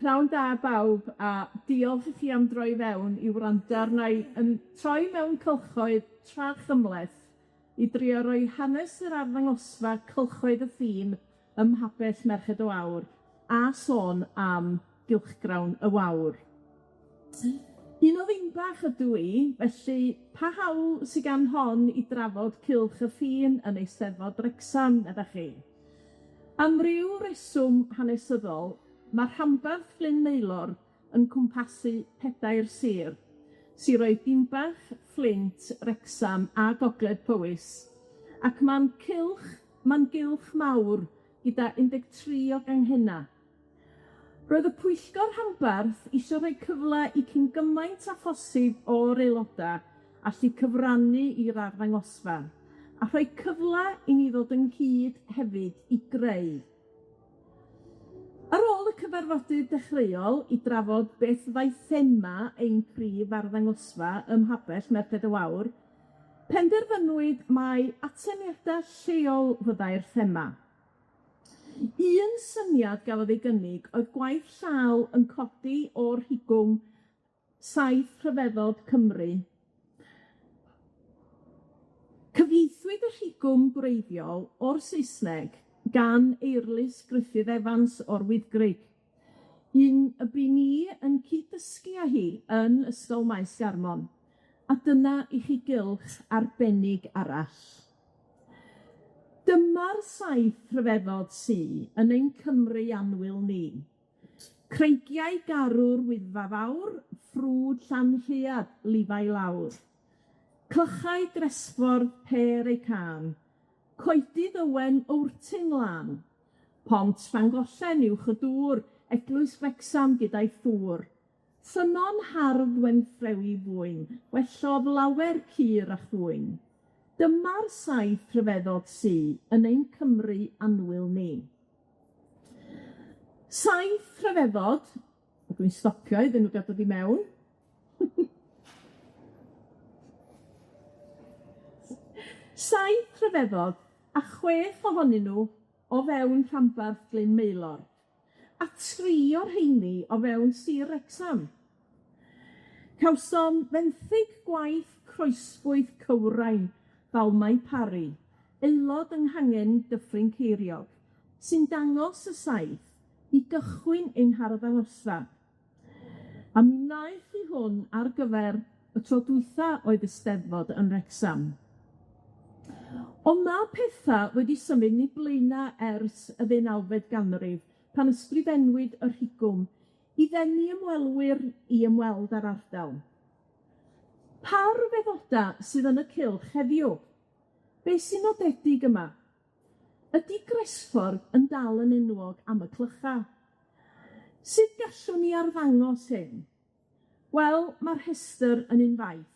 Pnawn da bawb, a diolch i chi am droi fewn i wrando arna i yn troi mewn cylchoedd tra chymleth i drio roi hanes yr arddangosfa Cylchoedd y Ffin ym Mhabell Merched y Wawr, a sôn am gylchgrawn y Wawr. Un o Ddinbach ydw i, felly pa hawl sy gan hon i drafod Cylch y Ffin yn Eisteddfod Wrecsam, meddach chi? Am ryw reswm hanesyddol, ma' rhanbarth Glyn Maelor yn cwmpasu pedair sir, siroedd Dinbach, Fflint, Wrecsam a Gogledd Powys, ac ma'n cylch, ma'n gylch mawr gyda 13 o ganghenna. Roedd y pwyllgor rhanbarth isio rhoi cyfle i cyn gymaint â phosib o'r aeloda' allu cyfrannu i'r arddangosfa, a rhoi cyfle i ni ddod ynghyd hefyd i greu. Ar ôl y cyfarfodydd dechreuol i drafod beth fyddai thema ein prif arddangosfa ym Mhabell Merched y Wawr, penderfynwyd mai atyniadau lleol fyddai'r thema. Un syniad gafodd ei gynnig oedd gwaith llaw yn codi o'r rhigwm Saith Rhyfeddod Cymru. Cyfieithwyd y rhigwm gwreiddiol o'r Saesneg gan Eirlys Gruffydd Evans o'r Wyddgrug, un y bu ni yn cyd-dysgu â hi yn Ysgol Maes Garmon, a dyna i chi gylch arbennig arall. Dyma'r saith rhyfeddod sy yn ein Cymru annwyl ni. Creigiau garw'r Wyddfa Fawr, ffrwd Llanrhuad, lifai lawr. Clychau Gresffordd, pêr eu cân. Coedydd Owen, Owrtyn lân. Pont Llangollen, uwch y dŵr, Eglwys Wrecsam gyda'i thŵr. Ffynnon hardd Wenffrewi fwyn, wellodd lawer cur a chwyn. Dyma'r saith rhyfeddod sy yn ein Cymru annwyl ni. Saith rhyfeddod, a dwi'n stopio iddyn nw ga'l dod i mewn. Saith rhyfeddod, a chwech ohonyn nw o fewn rhanbarth Glyn Maelor, a tri o'r rheini o fewn Sir Wrecsam. Cawsom fenthyg gwaith croesbwyth cywrain Balmau Parry, aelod yng nghangen Dyffryn Ceiriog, sy'n dangos y saith i gychwyn ein harddangosfa. A mi wnaeth hi hwn ar gyfer y tro dwytha oedd y Steddfod yn Wrecsam. Ond ma' petha wedi symud ni blaena' ers y ddeunawfed ganrif, pan ysgrifennwyd y rhigwm i ddenu ymwelwyr i ymweld â'r ardal. Pa ryfeddoda sydd yn y cylch heddiw? Be' sy'n nodedig yma? Ydi Gresffordd yn dal yn enwog am y clycha? Sut gallwn ni arddangos hyn? Wel, ma'r rhestyr yn un faith,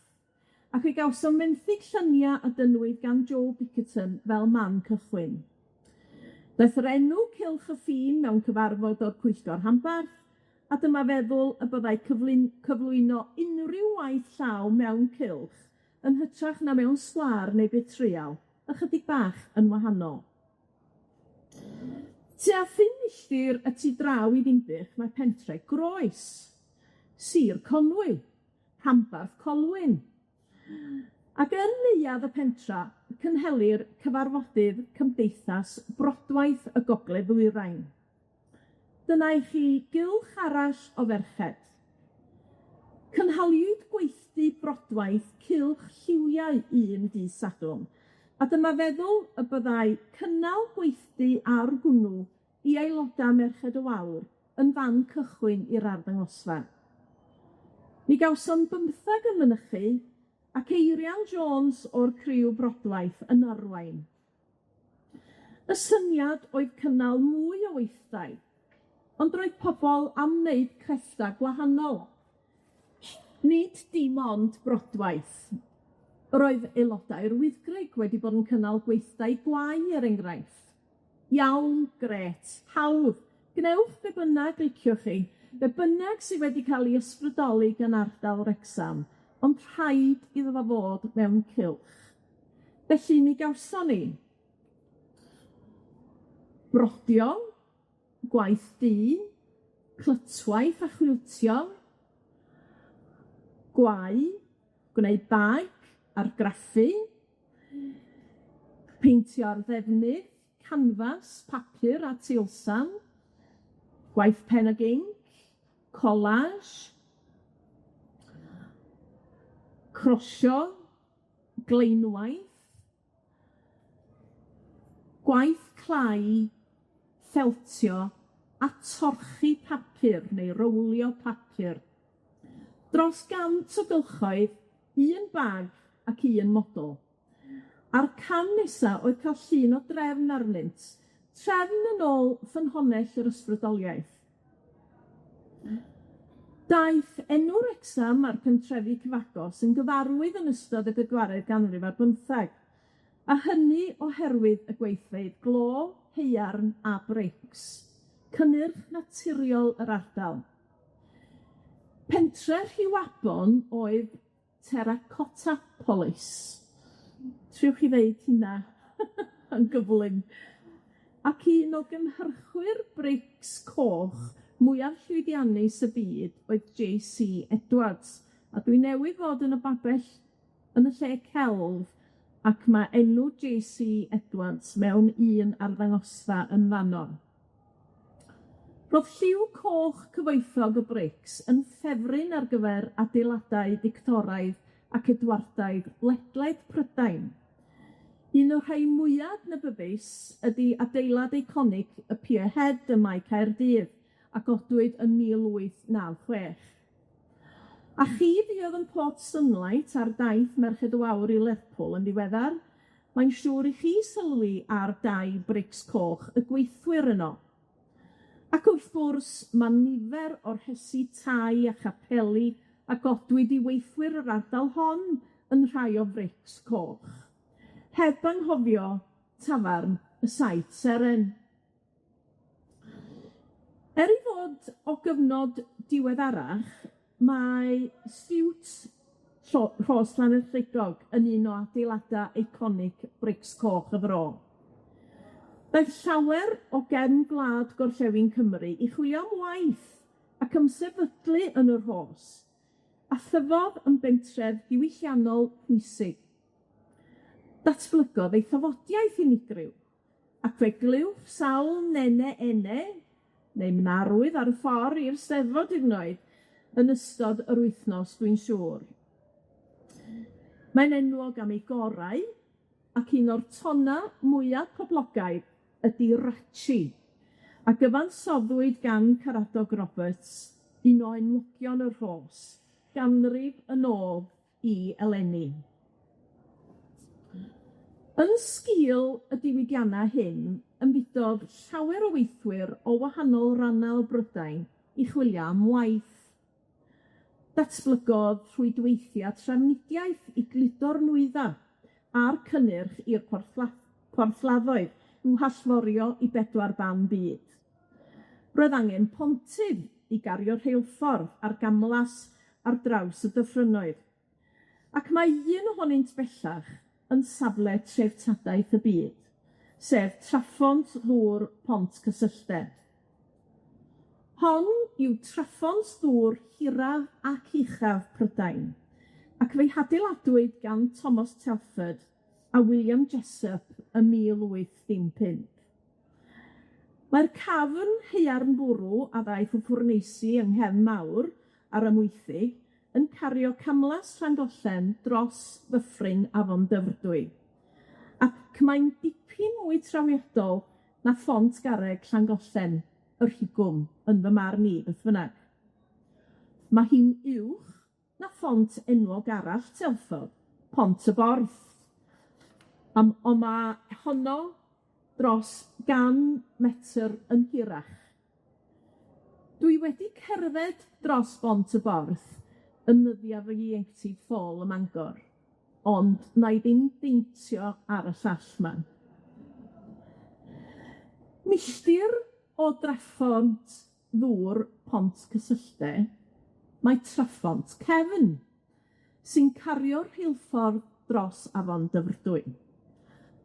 ac fe gawsom fenthyg llynia a dynnwyd gan Joe Bickerton fel man cychwyn. Daeth yr enw Cylch y Ffin mewn cyfarfod o'r Pwyllgor Rhanbarth, a dyma feddwl y byddai cyflin- cyflwyno unrhyw waith llaw mewn cylch yn hytrach na mewn sgwâr neu betryal, ychydig bach yn wahanol. Tua phum milltir y tu draw i Ddinbych mae pentre Groes, Sir Conwy, rhanbarth Colwyn. Ac yn neuadd y pentra cynhelir cyfarfodydd Cymdeithas Brodwaith y Gogledd Ddwyrain. Dyna i chi gylch arall o ferched. Cynhaliwyd gweithdy brodwaith cylch lliwiau un dydd Sadwrn, a dyma feddwl y byddai cynnal gweithdy ar hwnnw i aelodau Merched y Wawr yn fan cychwyn i'r arddangosfa. Mi gawsom bymthag yn mynychu, ac Eirian Jones o'r criw brodwaith yn arwain. Y syniad oedd cynnal mwy o weithdai, ond roedd pobol am wneud crefftau gwahanol. Nid dim ond brodwaith. Roedd aelodau'r Wyddgrug wedi bod yn cynnal gweithdai gwau, er enghraifft. Iawn, grêt, hawdd, gnewch be bynnag liciwch chi, be bynnag sydd wedi cael ei ysbrydoli gan ardal Wrecsam, ond rhaid iddo fo fod mewn cylch. Felly mi gawson ni brodio, gwaith du, Clytwaith a chwiltio, gwau, gwneud bag, argraffu, peintio ar ddefnydd, canfas, papur a tilsan, gwaith pen ag inc, collage, crosio, gleinwaith, gwaith clai, ffeltio, a torchi papur neu rowlio papur. Dros 100 o gylchoedd, un bag ac un model. A'r cam nesa oedd ca'l llun o drefn arnynt, trefn yn ôl ffynhonnell yr ysbrydoliaeth. Daeth enw Wrecsam a'r pentrefi cyfagos yn gyfarwydd yn ystod y bedwaredd ganrif ar bymtheg, a hynny oherwydd y gweithfeydd glo, haearn a brics, cynnyrch naturiol yr ardal. Pentre Rhiwabon oedd Terracotta Polis. Triwch chi ddeud hynna yn gyflym. Ac un o gynhyrchwyr brics coch mwyaf llwyddiannus y byd oedd Jay See Edwards, a dwi newydd fod yn y babell yn y lle celf, ac ma' enw Jay See Edwards mewn un arddangosfa yn fanno. Ro'dd lliw coch cyfoethog y brics yn ffefryn ar gyfer adeiladau Fictoraidd ac Edwardaidd ledled Prydain. Un o'r rhai mwya adnabyddus ydi adeilad eiconig y Pierhead ym Mae Caerdydd, a godwyd ym 1896. A chi fuodd yn Port Sunlight ar daith Merched y Wawr i Lerpwl yn ddiweddar, mae'n siŵr i chi sylwi ar dai brics coch y gweithwyr yno. Ac wrth gwrs, ma' nifer o'r rhesi tai a chapeli a godwyd i weithwyr yr ardal hon yn rhai o frics coch. Heb anghofio tafarn y Saith Seren. Er ei fod o gyfnod diweddarach, mae stiwt Rhos Llanellygog yn un o adeilada eiconig brics coch y fro. Daeth llawer o gefn gwlad gorllewin Cymru i chwilio am waith ac ymsefydlu yn y Rhos, a thyfodd yn bentref diwylliannol pwysig. Datblygodd ei thafodiaith unigryw, ac fe glywch sawl nene ene, neu mnarwydd ar y ffor i'r Steddfod hyd yn oed, yn ystod yr wythnos, dwi'n siŵr. Mae'n enwog am ei gorau, ac un o'r tona mwya poblogaidd ydi Ratchi, a gyfansoddwyd gan Caradog Roberts, un o enwogion y Rhos, ganrif yn ôl i eleni. Yn sgil y diwydianna hyn, ymfudodd llawer o weithwyr o wahanol rannau o Brydain i chwilio am waith. Datblygodd rhwydweithia trafnidiaeth i gludo'r nwydda a'r cynnyrch i'r porthladdoedd i'w hallforio i bedwar ban byd. Roedd angen pontydd i gario rheilffordd a'r gamlas ar draws y dyffrynnoedd. Ac mae un ohonynt bellach yn safle treftadaeth y byd, sef Traffont Ddŵr Pont Cysylltau. Hon yw traffont ddŵr hiraf ac uchaf Prydain, ac fe'i hadeiladwyd gan Thomas Telford a William Jessop ym 1805. Mae'r cafn haearn bwrw a ddaeth o ffwrneisi yng Nghefn Mawr ar Amwythig yn cario camlas Llangollen dros ddyffryn Afon Dyfrdwy. Ac mae'n dipyn mwy trawiadol na phont garreg Llangollen, y rhigwm, yn fy marn i, beth bynnag. Ma' hi'n uwch na phont enwog arall Telford, Pont y Borth. Am- on' ma' honno dros gan metr yn hirach. Dwi wedi cerdded dros Bont y Borth yn nyddia fy ieuenctid ffôl ym Mangor, ond wna i ddim deintio ar y llall 'ma. Milltir o draffont ddŵr Pont Cysylltau, mae traffont cefn, sy'n cario'r rheilffordd dros Afon Dyfrdwy.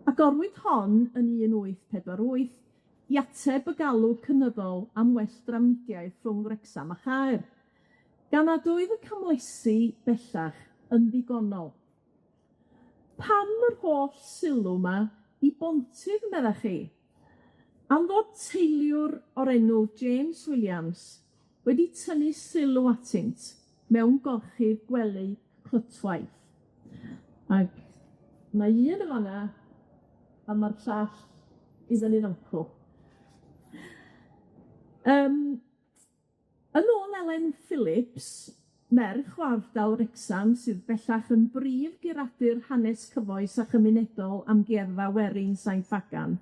Agorwyd hon yn 1848 i ateb y galw cynyddol am well drafnidiaeth rhwng Wrecsam a Chaer, gan nad oedd y camlesi bellach yn ddigonol. Pam yr holl sylw 'ma i bontydd, meddach chi? Am fod teiliwr o'r enw James Williams wedi tynnu sylw atynt mewn gorchudd gwely clytwaith. Ag mae un yn fan 'na, a ma'r llall i fyny fancw. Yym, yn ôl Elen Phillips, merch o ardal Wrecsam sydd bellach yn brif guradur hanes cyfoes a chymunedol Amgueddfa Werin Sain Ffagan,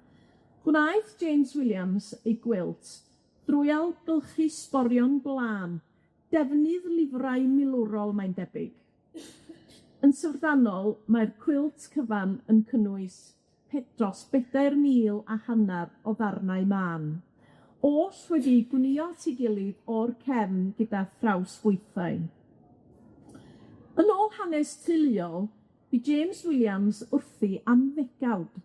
gwnaeth James Williams ei gwilt drwy ailgylchu sborion gwlân, defnydd lifrai milwrol mae'n debyg. Yn syfrdanol, mae'r cwilt cyfan yn cynnwys dros 4,500 o ddarnau mân, oll wedi'u gwnïo at 'i gilydd o'r cefn gyda thrawsbwythau. Yn ôl hanes teuluol, bu James Williams wrthi am ddegawd,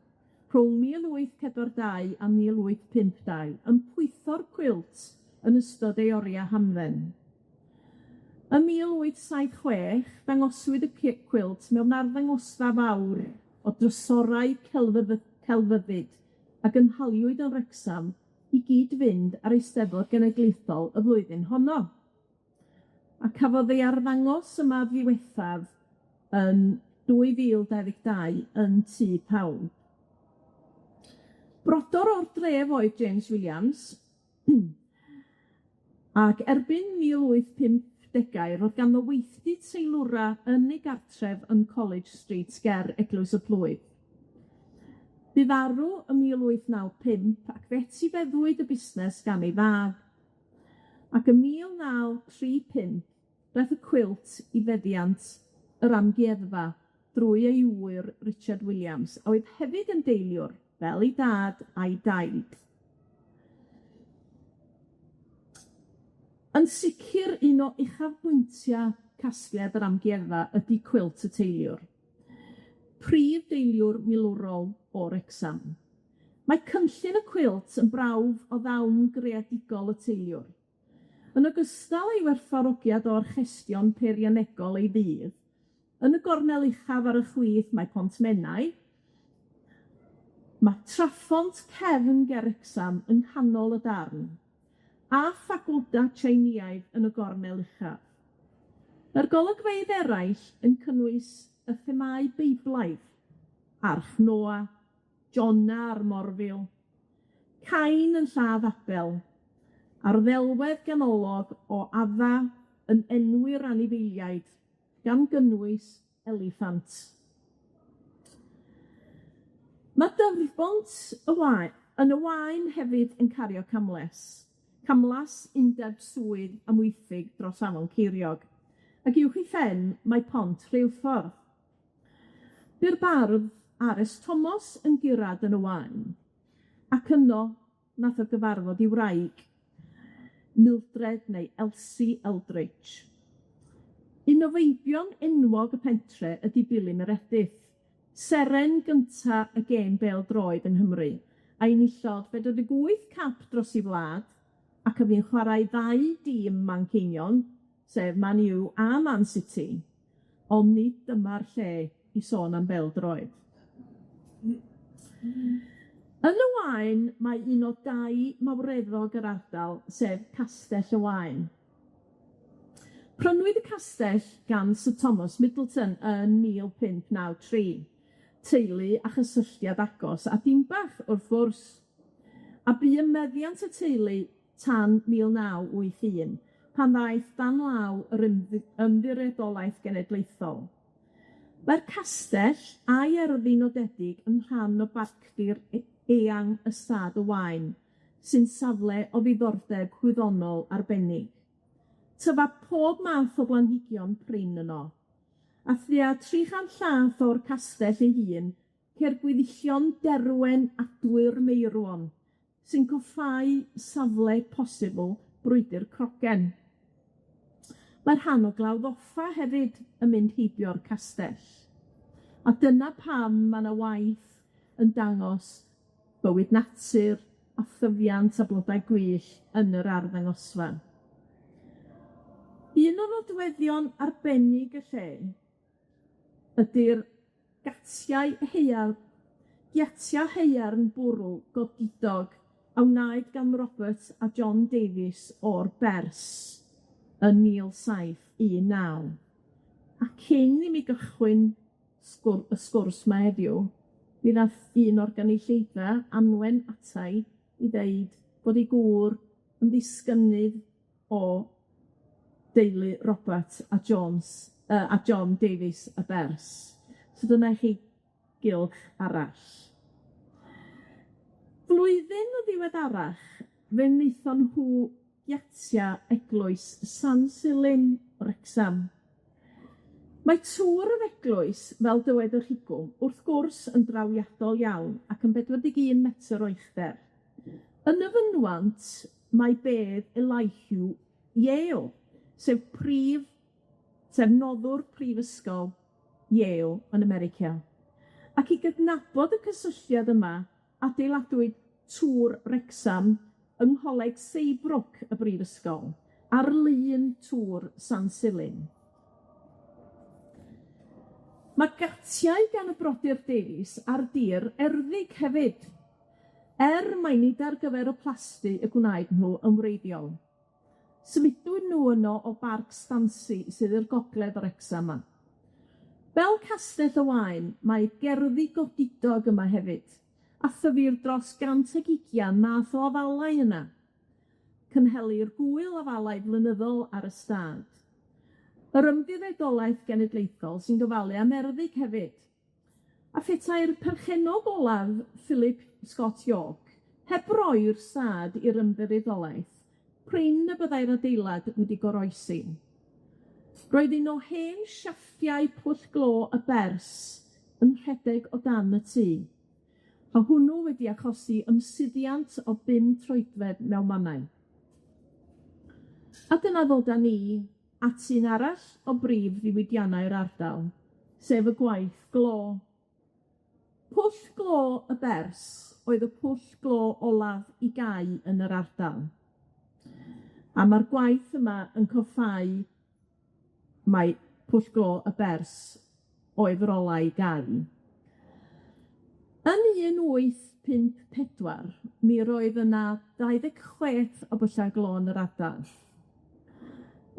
rhwng 1842 a 1852, yn pwytho'r cwilt yn ystod ei oria' hamdden. Ym 1876, dangoswyd y cwilt mewn arddangosfa fawr o drysorau celfyddyd a gynhaliwyd yn Wrecsam i gyd-fynd â'r Eisteddfod Genedlaethol y flwyddyn honno. A cafodd ei arddangos yma ddiwethaf yn 2022 yn Tŷ Pawb. Brodor o'r dref oedd James Williams, ac erbyn 1850au roedd ganddo weithdy teilwra yn ei gartref yn College Street ger Eglwys y Plwyf. Bu farw ym 1895 ac fe etifeddwyd y busnes gan ei fab, ac ym 1935 daeth y cwilt i feddiant yr amgueddfa drwy ei ŵyr Richard Williams, a oedd hefyd yn deiliwr, fel ei dad a'i daid. Yn sicir, un o uchafbwyntia' casgliad yr amgueddfa ydi cwilt y teiliwr. Prif deiliwr milwrol o Wrecsam. Mae cynllun y cwilt yn brawf o ddawn greadigol y teiliwr. Yn ogystal â'i werthfawrogiad o orchestion peirianegol ei ddydd, yn y gornel uchaf ar y chwith mae Pont Menai, ma' traphont cefn ger Wrecsam yng nghanol y darn, a phagoda Tsieineaidd yn y gornel uchaf. Mae'r golygfeydd eraill yn cynnwys y themâu Beiblaidd, Arch Noa, Jona a'r Morfil, Cain yn lladd Abel, a'r ddelwedd ganolog o Adda yn enwi'r anifeiliaid, gan gynnwys eliffant. Mae dyfrbont y yn y Waun hefyd yn cario camles, camlas undeb swydd Amwythig dros Afon Ceiriog, ac uwch ei phen mae pont rheilffordd. Bu'r bardd R.S. Thomas yn gurad yn y Waun, ac yno nath o gyfarfod 'i wraig, Mildred neu Elsie Eldridge. Un o feibion enwog y pentre ydi Billy Meredith, seren gynta y gêm bêl-droed yng Nghymru, a enillodd 48 cap dros 'i wlad, ac a fu'n chwarae ddau dîm Manceinion, sef Man U a Man City, ond nid dyma'r lle i sôn am bêl-droed. Yn y Waun mae un o dai mawreddog yr ardal, sef Castell y Waun. Prynwyd y castell gan Sir Thomas Middleton yn 1593, teulu a chysylltiad agos a Dinbach, wrth gwrs, a bu ym meddiant y teulu tan 1981, pan ddaeth dan law yr Ymddiriedolaeth Genedlaethol. Mae'r castell a'i erddi nodedig yn rhan o barcdir eang ystâd y Waun, sy'n safle o ddiddordeb gwyddonol arbennig. Tyfa pob math o blanhigion prin yno, a thua 300 llath o'r castell ei hun ceir gweddillion derwen adwy'r meirwon, sy'n coffáu safle posibl brwydyr Crogen. Mae rhan o Glawdd Offa hefyd yn mynd heibio'r castell, a dyna pam ma' 'na waith yn dangos bywyd natur a thyfiant a blodau gwyllt yn yr arddangosfa. Un o nodweddion arbennig y lle ydi'r gatiau haearn, giatia haearn bwrw godidog a wnaed gan Robert a John Davies o'r Bers yn 1719. A cyn i mi gychwyn sgwr- y sgwrs 'ma heddiw, mi nath un o'r gynulleidfa, Anwen atai i ddeud bod 'i gŵr yn ddisgynnydd o deulu Robert a Jones yy a John Davies y Bers. So dyna i chi gylch arall. Flwyddyn yn ddiweddarach, fe wnaethon nhw giatia eglwys San Silyn, Wrecsam. Mae tŵr yr eglwys, fel dywed y rhigwm, wrth gwrs yn drawiadol iawn ac yn 41 metr o uchder. Yn y fynwant, mae bedd Elihu Yale, sef prif sef noddwr prifysgol Yale yn America. Ac i gydnabod y cysylltiad yma, adeiladwyd Tŵr Wrecsam yng Ngholeg Saybrook y Brifysgol, ar lun Tŵr San Silyn. Mae gatiau gan y brodyr Davies ar dir Erddig hefyd, er mai nid ar gyfer y plasty y gwnaed nhw yn wreiddiol. Symudwyd nhw yno o Barc Stansi sydd i'r gogledd o Wrecsam 'ma. Fel Castell y Waun, mae gerddi godidog yma hefyd, a thyfir dros 120 math o afalau yna. Cynhelir gŵyl afalau flynyddol ar y stad. Yr Ymddiriedolaeth Genedlaethol sy'n gofalu am Erddig hefyd. A phetai'r perchennog olaf, Philip Scott York, heb roi'r stad i'r Ymddiriedolaeth, prin y byddai'r adeilad wedi goroesi. Roedd un o hen siafftiau pwll glo y Bers yn rhedeg o dan y tŷ, a hwnnw wedi achosi ymsuddiant o bum troedfedd mewn mannau. A dyna ddod â ni at un arall o brif ddiwydiannau'r ardal, sef y gwaith glo. Pwll glo y Bers oedd y pwll glo olaf i gau yn yr ardal. A ma'r gwaith yma yn coffáu mai pwll glo y Bers oedd yr ola i gau. Yn 1854, mi roedd yna 26 o byllau glo yn yr ardal.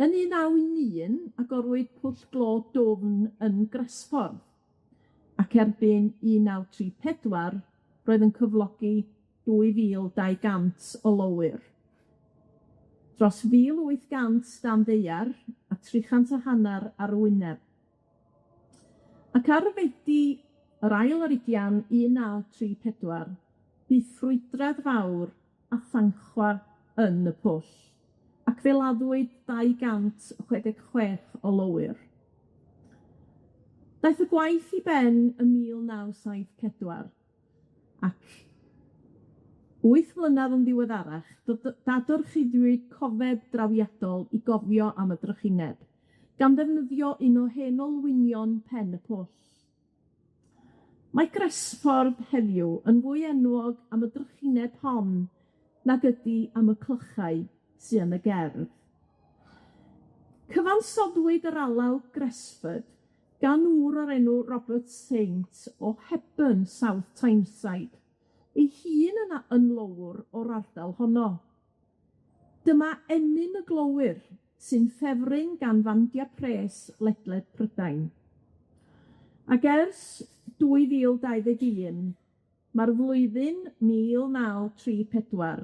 Yn 1911, agorwyd pwll glo dwfn yn Gresffordd, ac erbyn 1934, roedd yn cyflogi 2,200 o lowyr. Dros 1,800 dan ddaear a 300 a hanner ar y wyneb. Ac ar Fedi yr ail ar ugian 1934, bu ffrwydrad fawr a thanchwa yn y pwll, ac fe laddwyd 266 o lowyr. Daeth y gwaith i ben ym 1974, ac wyth mlynedd yn ddiweddarach, dadorchuddiwyd cofeb drawiadol i gofio am y drychineb, gan ddefnyddio un o hen olwynion pen y pwll. Mae Gresffordd heddiw yn fwy enwog am y drychineb hon nag ydi am y clychau sy yn y gerdd. Cyfansoddwyd yr alaw Gresford gan ŵr o'r enw Robert Saint o Hebburn, South Tyneside, ei hun yn a- yn lowr o'r ardal honno. Dyma emyn y glowyr sy'n ffefryn gan fandia pres ledled Prydain. Ac ers 2021, ma'r flwyddyn 1934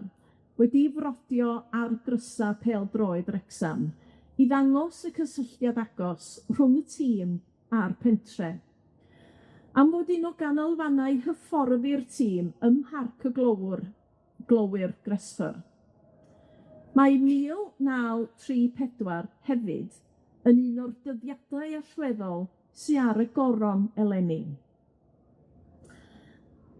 wedi'i frodio ar grysa pêl-droed Wrecsam i ddangos y cysylltiad agos rhwng y tîm a'r pentre. Am fod un o ganolfannau hyfforddi'r tîm ym Mharc y Glowr, Glowyr Gresffordd. Mae 1934 hefyd yn un o'r dyddiadau allweddol sy ar y goron eleni.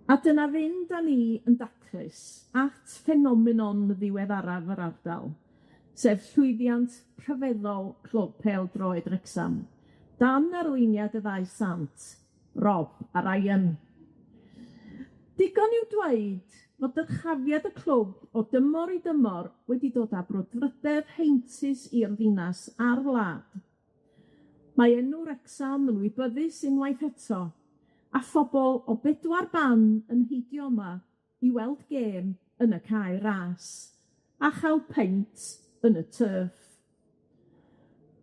A dyna fynd â ni yn daclus at ffenomenon ddiweddaraf yr ardal, sef llwyddiant rhyfeddol Clwb Pêl-droed Wrecsam, dan arweiniad y ddau sant, Rob a Ryan. Digon i'w dweud fod dyrchafiad y clwb o dymor i dymor wedi dod â brwdfrydedd heintus i'r ddinas a'r wlad. Mae enw Wrecsam yn wybyddus unwaith eto, a phobol o bedwar ban yn heidio yma i weld gêm yn y Cae Ras, a chael peint yn y turf.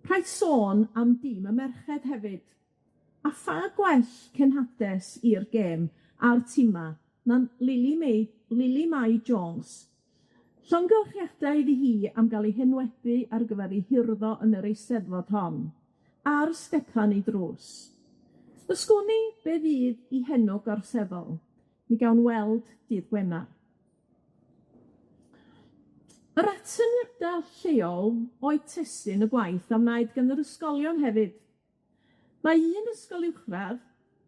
Rhaid sôn am dîm y merched hefyd, a pha gwell cenhades i'r gêm a'r tima na Lily May Lily Mai Jones. Llongyfarchiadau iddi hi am gael ei henwebu ar gyfer ei hurddo yn yr Eisteddfod hon, ar stepan ei drws. Ysgwn i be fydd 'i henw gorseddol, mi gawn weld dydd Gwenar. Yr atyniada lleol oedd testun y gwaith a wnaed gan yr ysgolion hefyd. Mae un ysgol uwchradd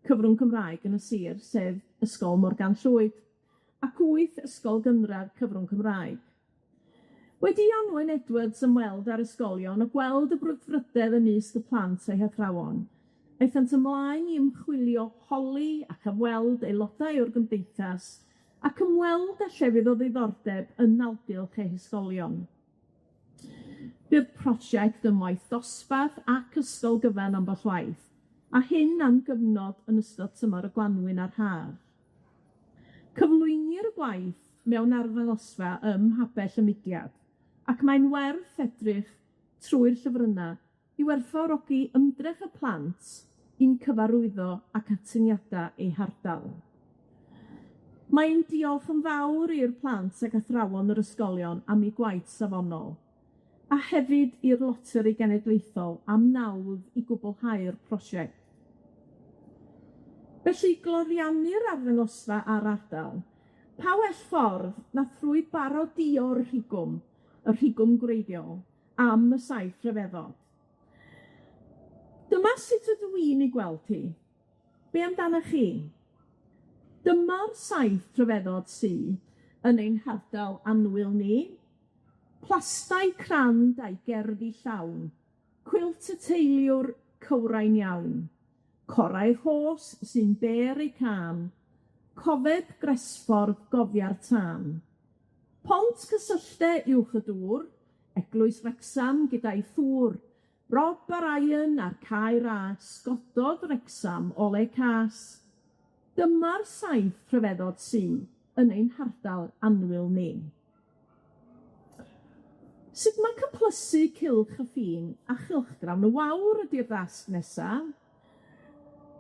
cyfrwng Cymraeg yn y sir, sef Ysgol Morgan Llwyd, ac wyth ysgol gynradd cyfrwng Cymraeg. Wedi i Anwen Edwards ymweld â'r ysgolion a gweld y brwdfrydedd ymysg y plant a'i hathrawon, aethant ymlaen i ymchwilio holi a chyfweld aelodau o'r gymdeithas ac ymweld â llefydd o ddiddordeb yn nalgylch eu hysgolion. Bu'r prosiect yn waith dosbarth ac ysgol gyfan ambell waith, a hyn am gyfnod yn ystod tymor y Gwanwyn a'r Haf. Cyflwynir y gwaith mewn arddangosfa ym Mhabell y Mudiad, ac mae'n werth edrych trwy'r llyfrynna i werthfawrogi ymdrech y plant i'n cyfarwyddo ac atyniada eu hardal. Mae'n diolch yn fawr i'r plant ac athrawon yr ysgolion am eu gwaith safonol, a hefyd i'r Loteri Genedlaethol am nawdd i gwblhau'r prosiect. Felly, gloriannu'r arddangosfa a'r ardal, pa well ffordd na thrwy barodio'r rhigwm, y rhigwm gwreiddiol, am y saith rhyfeddod. Dyma sut ydw i'n ei gweld hi. Be amdanoch chi? Dyma'r saith rhyfeddod sy yn ein hardal annwyl ni. Plastai crand a'i gerddi llawn, cwilt y teiliwr cywrain iawn, corau rhos sy'n bêr eu cân, cofeb Gresffordd gofia'r tân. Pont cysyllte uwch y dŵr, Eglwys Wrecsam gyda'i thŵr, Rob a Ryan a'r Cae Ras gododd Wrecsam o le cas. Dyma'r saith rhyfeddod sy yn ein hardal annwyl ni. Sut ma' cyplysu cylch y ffin a chylchgrawn y wawr ydi'r dasg nesa?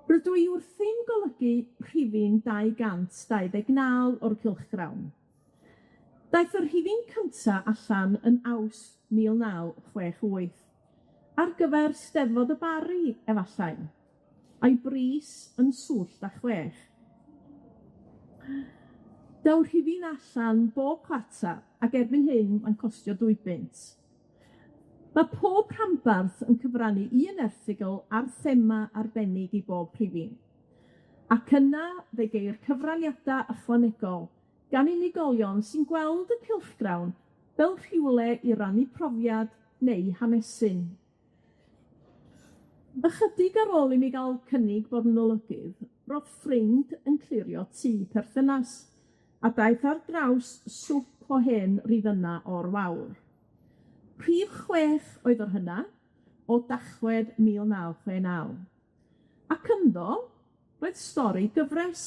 Rydw i wrthi'n golygu rhifyn 229 o'r cylchgrawn. Daeth y rhifyn cynta allan yn Awst 1968, ar gyfer Steddfod y Bari, efallai, a'i bris yn swllt a chwech. Daw rhifyn allan bob chwarter ac erbyn hyn mae'n costio dwy bunt. Ma' pob rhanbarth yn cyfrannu un erthygl ar thema arbennig i bob rhifyn. Ac yna fe geir cyfraniada ychwanegol gan unigolion sy'n gweld y cylchgrawn fel rhywle i rannu profiad neu hanesyn. Ychydig ar ôl i mi gael cynnig bod yn olygydd, ro'dd ffrind yn clirio tŷ perthynas, a daeth ar draws swp o hen rifynna o'r wawr. Rhif chwech oedd yr hynna, o Dachwedd 1969. Ac ynddo, roedd stori gyfres,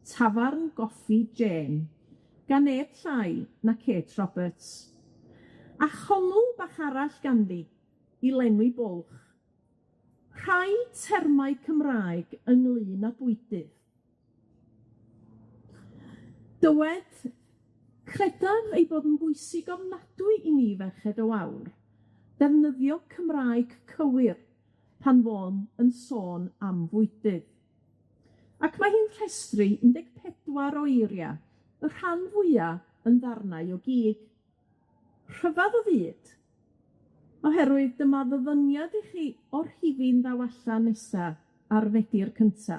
Tafarn Goffi Jên, gan neb llai na Kate Roberts. A chonwl bach arall ganddi i lenwi bwlch. Rhai termau Cymraeg ynglyn â bwydydd. Dywed, credaf ei bod yn bwysig ofnadwy i ni ferched y wawr ddefnyddio Cymraeg cywir pan fo'n yn sôn am fwydydd. Ac mae hi'n rhestru 14 o eiria, y rhan fwya yn ddarnau o gig. Rhyfadd o fyd, oherwydd dyma ddyfyniad i chi o'r rhifyn ddaw allan nesa ar Fedi'r cynta.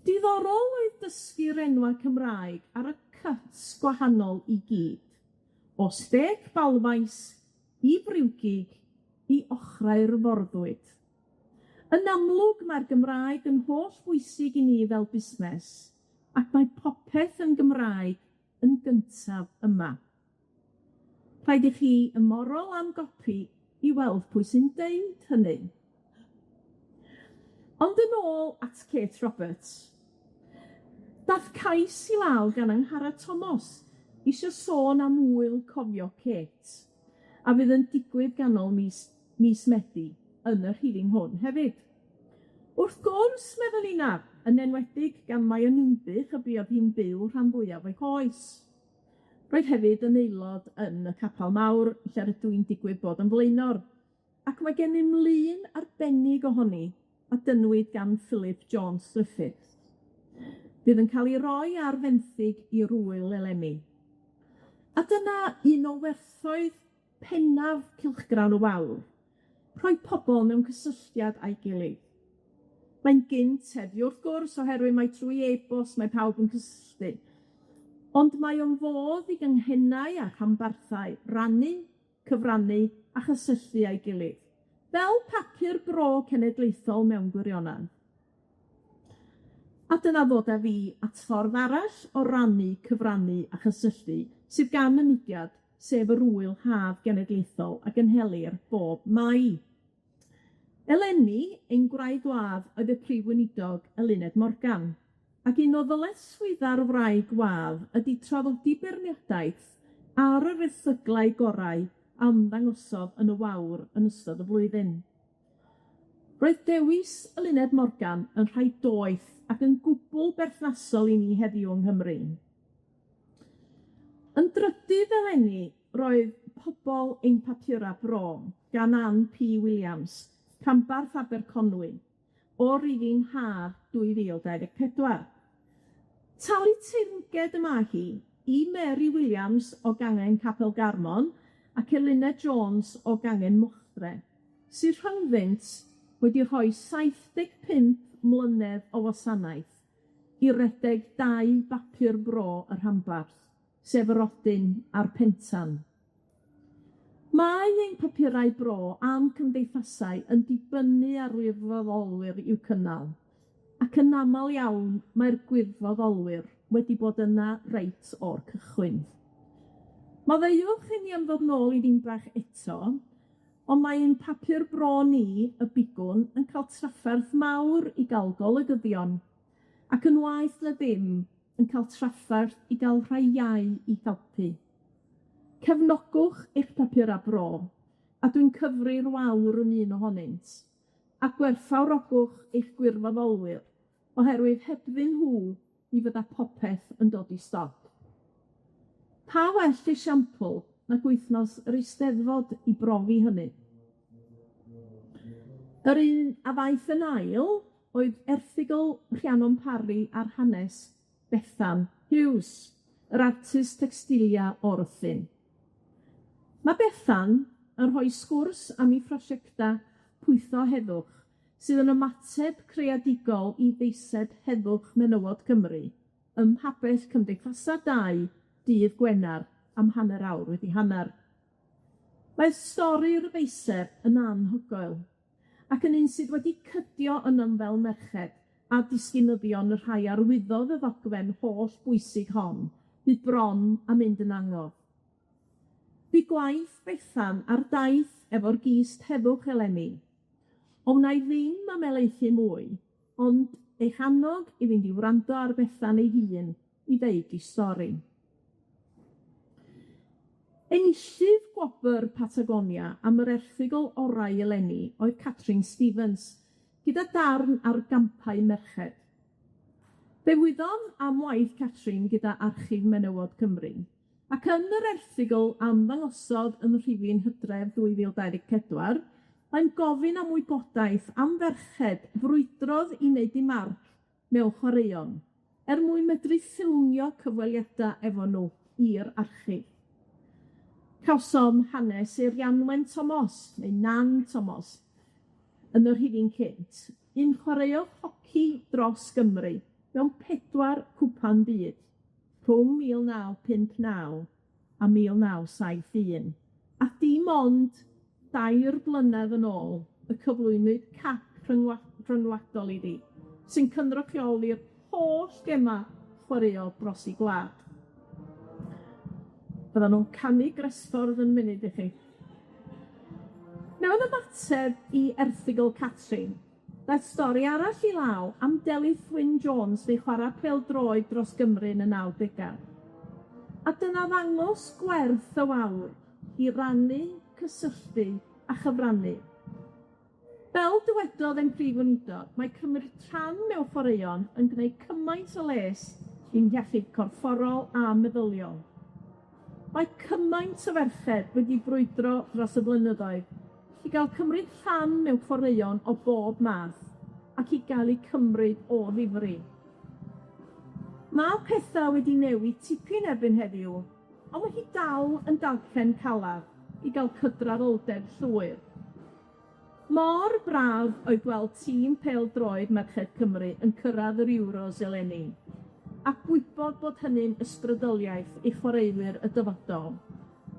Diddorol oedd dysgu'r enwa' Cymraeg ar y cuts gwahanol i gyd, o stêc balfais i friwgig i ochrau'r forddwyd. Yn amlwg, mae'r Gymraeg yn holl bwysig i ni fel busnes, Ac mae popeth yn Gymraeg yn gyntaf yma. Rhaid i chi ymorol am gopi i weld pwy sy'n deud hynny. Ond yn ôl at Kate Roberts, dath cais i lawr gan Angharad Tomos isio sôn am ŵyl cofio Kate, a fydd yn digwydd ganol mis mis Medi yn y rhifyn hwn hefyd. Wrth gwrs, meddwn inna, yn enwedig gan mai yn Ninbych y buodd hi'n byw rhan fwyaf o'i hoes. Roedd hefyd yn aelod yn y Capal Mawr, lle rydw i'n digwydd bod yn flaenor, ac mae gennym lun arbennig ohoni a dynnwyd gan Philip Jones Griffith. Fydd yn cael ei roi ar fenthyg i'r ŵyl eleni. A dyna un o werthoedd pennaf cylchgrawn y wawr, rhoi pobol mewn cysylltiad â'i gilydd. Mae'n gynt heddiw wrth gwrs oherwydd mai trwy e-bost mae pawb yn cysylltu. Ond mae o'n fodd i gynghennau a rhanbarthau rannu, cyfrannu a chysylltu â'i gilydd, fel papur bro cenedlaethol mewn gwirionedd. A dyna ddod â fi at ffordd arall o rannu, cyfrannu a chysylltu sydd gan y mudiad, sef yr Ŵyl Haf Genedlaethol a gynhelir bob Mai. Eleni, ein gwraig wadd oedd y Prif Weinidog Eluned Morgan, ac un o ddyletswydda'r wraig wadd ydi traddodi beirniadaeth ar yr erthyglau gorau a ymddangosodd yn y wawr yn ystod y flwyddyn. Roedd dewis Eluned Morgan yn rhai doeth ac yn gwbwl berthnasol i ni heddiw yng Nghymru. Yn drydydd eleni, roedd pobol ein papura bro gan Ann Pee Williams, rhanbarth Aberconwy, o rifyn Haf 2024. Talu teyrnged y ma hi i Mary Williams o gangen Capel Garmon ac Eluned Jones o gangen Mochdre, sydd rhyngddynt wedi rhoi 75 mlynedd o wasanaeth i redeg dau bapur bro y rhanbarth, sef yr Odyn a'r Pentan. Mae ein papurau bro a'n cymdeithasau yn dibynnu ar wirfoddolwyr i'w cynnal, ac yn amal iawn mae'r gwirfoddolwyr wedi bod yna reit o'r cychwyn. Maddeuwch i ni am ddod nôl i Ddinbach eto, ond mae ein papur bro ni, y Bigwn, yn cael trafferth mawr i ga'l golygyddion, ac yn waeth na dim, yn cael trafferth i ga'l rhai iau i helpu. Cefnogwch eich papura bro, a dwi'n cyfri'r wawr yn un ohonynt, a gwerthfawrogwch eich gwirfoddolwyr, oherwydd hebddyn nhw, mi fydda popeth yn dod i stop. Pa well esiampl nag wythnos yr Eisteddfod i brofi hynny? Yr un a ddaeth yn ail oedd erthygl Rhiannon Parry ar hanes Bethan Hughes, yr artist tecstilia o'r Rhuthun. Ma' Bethan yn rhoi sgwrs am 'i phrosiecta Pwytho Heddwch, sydd yn ymateb creadigol i ddeiseb Heddwch Menywod Cymru ym mhabell Cymdeithasa Dau dydd Gwener am hanner awr wedi hanner. Mae stori'r ddeiseb yn anhygoel, ac yn un sydd wedi cydio ynom fel merched a disgynyddion y rhai arwyddodd y ddogfen holl bwysig hon, fydd bron a mynd yn angof. Bu gwaith Bethan ar daith efo'r gist heddwch eleni. O wna i ddim ymelaethu mwy, ond eich annog i fynd i wrando ar Bethan ei hun i ddeud 'i stori. Enillydd gwobr Patagonia am yr erthygl orau eleni oedd Catrin Stevens, gyda darn ar gampau merched. Fe wyddom am waith Catrin gyda Archif Menywod Cymru, ac yn yr erthygl am ddangosodd yn rhifyn Hydref 2024, mae'n gofyn am wybodaeth am ferched frwydrodd i wneud 'u marc mewn chwaraeon, er mwyn medru ffilmio cyfweliada efo nw i'r archif. Cawsom hanes Eirianwen Tomos, neu Nan Tomos, yn y rhifyn cynt, un chwaraeodd hoci dros Gymru mewn pedwar cwpan byd rhwng 1959 a 1971, a dim ond dair blynedd yn ôl y cyflwynwyd cap rhyngwladol iddi, sy'n cynrychioli'r holl gema chwaraeodd dros 'u gwlad. Byddan nw'n canu Gresffordd yn munud i chi. Mewn ymateb i erthygl Catrin, daeth stori arall i law am Delyth Wyn Jones fu'n chwara pêl-droed dros Gymru yn y nawdega. A dyna ddangos gwerth y wawr i rannu, cysylltu a chyfrannu. Fel dywedodd ein prif weinidog, mae cymryd rhan mewn chwaraeon yn gwneud cymaint o les i'n iechyd corfforol a meddyliol. Mae cymaint o ferched wedi brwydro dros y blynyddoedd i ga'l cymryd rhan mewn chwaraeon o bob math ac i ga'l eu cymryd o ddifri. Ma' petha wedi newid tipyn erbyn heddiw, on' ma' hi dal yn darllen calad i ga'l cydraddoldeb llwyr. Mor braf oedd gweld tîm pêl-droed Merched Cymru yn cyrradd yr Euros eleni, a gwybod bod hynny'n ysbrydoliaeth i chwaraewyr y dyfodol.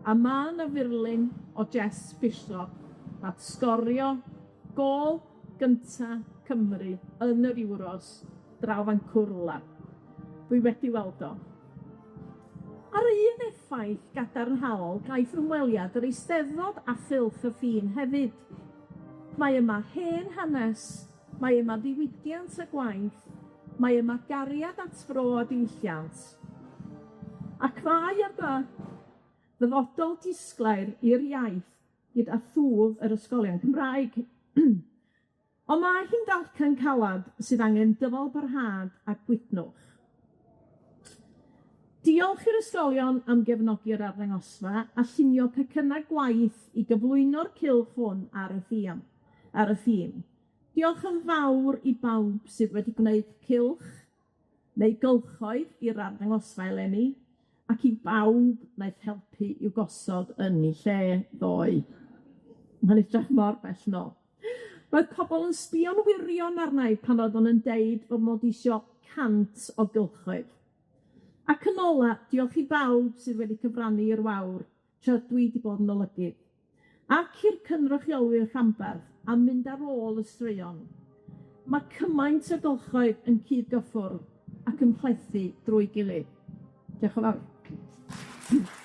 A ma' 'na furlun o Jess Fishlock nath sgorio gôl gynta Cymru yn yr Euros draw fan cwrla. Dwi wedi weld o. A'r un effaith gadarnhaol gaiff ymweliad yr Eisteddfod a Chylch y Ffin hefyd. Mae yma hen hanes, mae yma ddiwydiant a gwaith, mae yma gariad at fro a diwylliant. Ac mae yma ddyfodol disglair i'r iaith gyda thwf yr ysgolion Cymraeg. Ond mae hi'n dalcen calad sydd angen dyfalbarhad a gwydnwch. Diolch i'r ysgolion am gefnogi'r arddangosfa a llunio pecynna gwaith i gyflwyno'r cylch hwn ar y thîm ar y thîm. Diolch yn fawr i bawb sydd wedi gwneud cylch neu gylchoedd i'r arddangosfa eleni, ac i bawb wnaeth helpu i'w gosod yn 'u lle ddoe. Mae'n edrach mor bell nôl. Roedd pobol yn sbio'n wirion arna i pan oeddwn yn deud fy mod isio 100 o gylchoedd. Ac yn ola, diolch i bawb sydd wedi cyfrannu i'r wawr tra dwi 'di bod yn olygydd, ac i'r cynrychiolwyr rhanbarth am mynd ar ôl y straeon. Ma' cymaint o gylchoedd yn cyd-gyffwrdd ac yn plethu drwy gilydd. Diolch yn fawr.